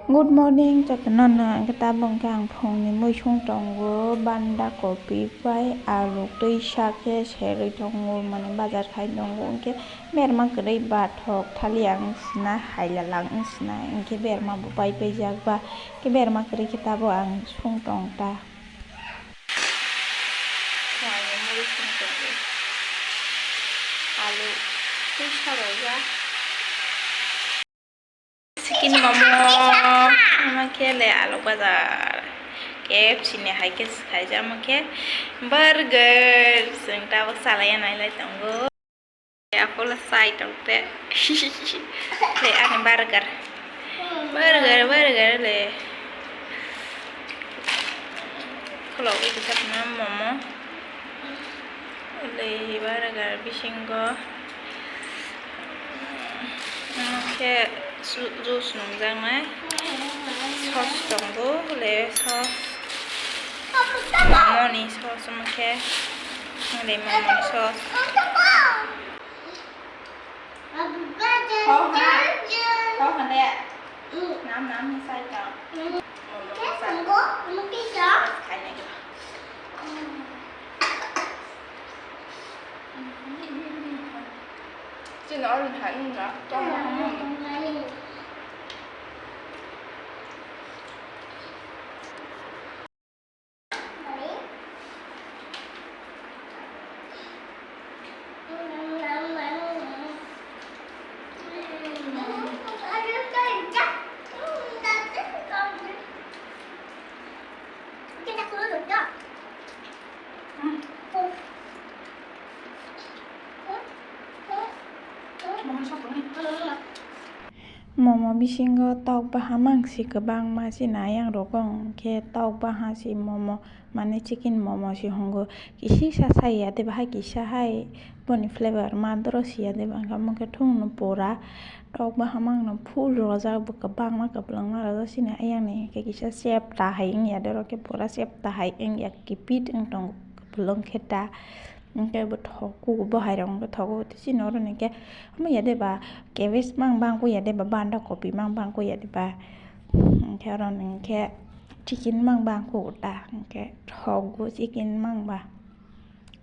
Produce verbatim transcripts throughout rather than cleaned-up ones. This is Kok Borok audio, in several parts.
Good morning, jotono no. Hwnkhe tabuk hwnkhe ang phungni muisung tongo, banda kopi bai alu twi sa khe serwi tongo, mane bazar khai tongo. Hwnkhe berma kwrwi bathok thali ang wng sina, hailala wng sina, hwnkhe berma bo pai paijak ba, hwnkhe berma kwrwi khe tabuk ang sung tong ta. Alu twi sa rwjak. Chicken momo. Omo khe le alu bazar. K F C ni hai khe khaijak, omo khe burger. Chwng tabuk chalaiya nailai tongo. Apple sai tong te. Le ani burger. Burger, burger le. Khulogwi kisa momo. Le burger bisingo. Omo khe ju-, juice nungjaknai. Sauce tongo, le sauce. Momoni sauce omo khe. Le momoni sauce. Kho hana. Kho hana. Nam nam ni sai ta. Momoni sauce. Sauce khai nai. Chini oro hai wngkha, tongma hamya. Momo bisingo tok baha mangsi kwbangma chini ayang rogo, hwnkhe tok baha si momo, mane chicken momo si hongo. Kisi sa saya de bahai kisa hai boni flavor ma doro siya de bangkha, omo khe thung no pura tok baha mangno full rojak bo kwbangma kwplwngma rojak chini ayang ni, hwnkhe kisa chepta hai wngya de, oro khe pura chepta hai wngya, kipit wng tongo kwplwng khe ta. Hwnkhe bo thogo, bo hai rok wngkhe thogo, tei chini oro ni khe omo ya de ba cabbage mang bangkho ya de ba, banda kopi mang bangkho ya de ba, hwnkhe oro ni khe chicken mang bangkho ta, hwnkhe thogo chicken mang ba.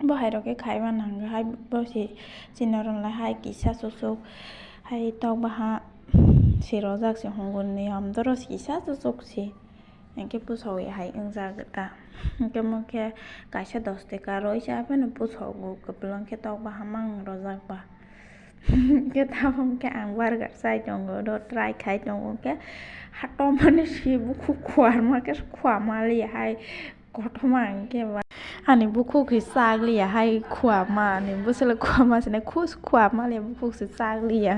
Bo hai rok khe khaiba nang hai, bo se chini oro ni hai kisa chuchuk hai tok baha se rojak se hongo ni, amdoro kisa chuchuk se. Hwnkhe bwsogwi hai wngjak ta. Hwnkhe omo khe kaisa dos taka rwi cha phano bwsogo kwplwng khe tok baha mang rojak ba. Hwnkhe tabuk khe ang burger chai tongo, oro try khai tongo, hwnkhe ha tomani si bukhuk khuarma khe khuama li hai kothoma hwnkhe ba. Ani bukhuk se chak li ya hai khuama, ani bwswk le khuama se nai khus khuama le bukhuk se chak li ya.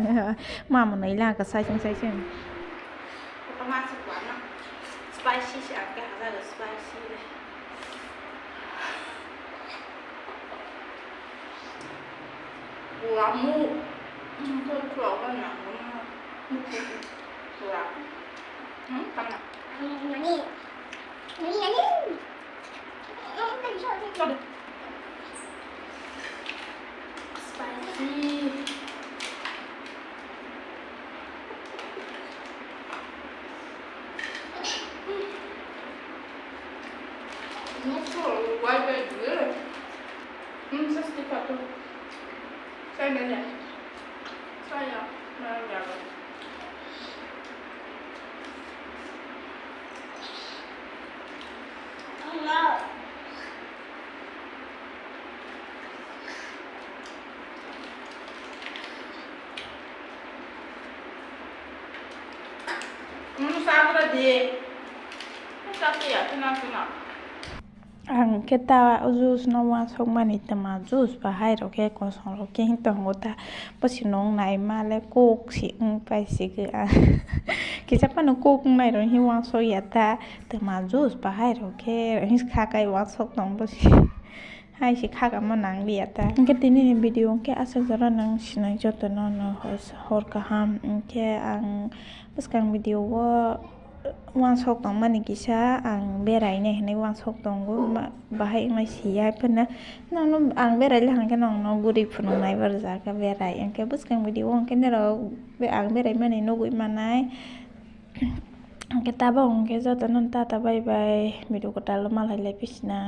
Ma mwnwi lang ka saichung saichung. Kotorma se kwbangma spicy se, ang khe hajago spicy le. Pura mu, hmm, khe pura wngkha na, hmm, pura. Hmm, tamna. Nani? Nani, nani? Spicy. Nokso wai bai dwe. Hmm, sasti patu. Sai nanya. Saya, nanya. Ang khe ta juice no uansukmani twma juice bahai rok khe kosong rok khe tongo ta, bwswk nung naima le kok si wng paisigo ang. Kisa phano kok wngnai rok hinwi uansuk ya ta, twma juice bahai rok khe hinwi kha kai uansuk tong bwswk. Hai se khakama nang liya ta. Hwnkhe tini ni video hwnkhe aswk jora nang sinai jotono no hor, hor kaham. Hwnkhe ang bwskang video o uansuk tongmani kisa ang berai nai hinwi uansuk tongo. Ma, bahai wngmai siya phano. Nono ang berai le hwnkhe nongno guri phunuk nai bar jaga berai. Hwnkhe bwskang video o hwnkhe norok be ang berai mani nugui manai. Tabok hwnkhe jotono tata bye bye, video kwtal o malai lai pisina.